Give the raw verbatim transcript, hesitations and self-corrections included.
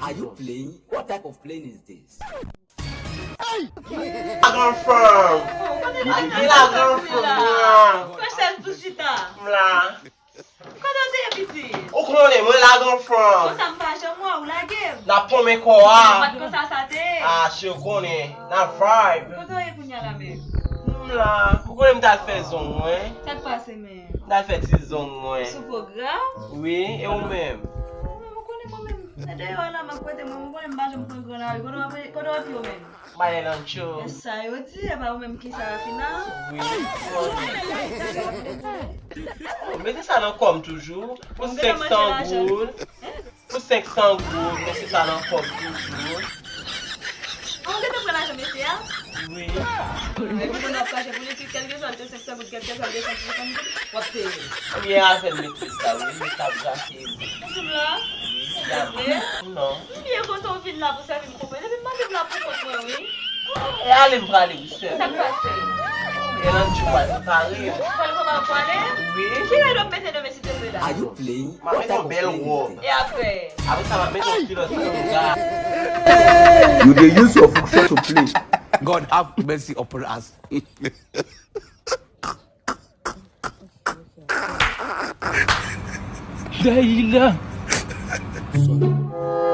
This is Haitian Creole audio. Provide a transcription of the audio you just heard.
Are you playing? What type of playing is this? La gran fanm. Ki la gran fanm la? Fè chèz pou chita. M la. Kote w te ye pitit? Ou konnen mwen la gran fanm. Konsa m pa janm wè w lage m. N ap ponmen kò a. Pat konsa sa te ye. Ah, si w konnen. N ap vibe. Kote w ye kounye a la menm? M la. Ou konnen m t al fè zong mwen. Sa k pase menm? M t al fè ti zong mwen. Sou pwogram? Wi, e ou menm? Mwen menm ou konnen mwen menm. Nan deyò a la m ap rete mwen menm ou konnen m pa janm pran gran lari. Kote w ap kote w ap ye w menm? M ale nan cho. E sa yo di, e pa ou menm ki Sarafina? Wi. Oh, mete sa nan kò m toujou. Pou senk san goud. Pou senk san goud, mete sa nan kò m toujou. Ou gentan pran lajan mesye a? Wi. Epi kounye a w ap kache pou li, kèlkeswa l te senk san goud, kèlkeswa l te san senkant goud, w ap peye. Premye afè m mete sa, wi, li t ap gate m. Ou di m la? Wi, gade. Non. M byen kontan w vin la pou sèvi m konprann. Epi m pa vin la pou kont mwen, wi. E ale m prale, wi, sè. Sa k pase? E nan tchou pral prepare. Ou pral konprann w prale? Wi. Ki rèd w ap mete nan men si te vle la? Are you playing? M ap mete yon bèl wòb. E apre? Apre sa, m ap mete yon kilòt tanga. You dey use your function to play. God have mercy upon us. Daïla.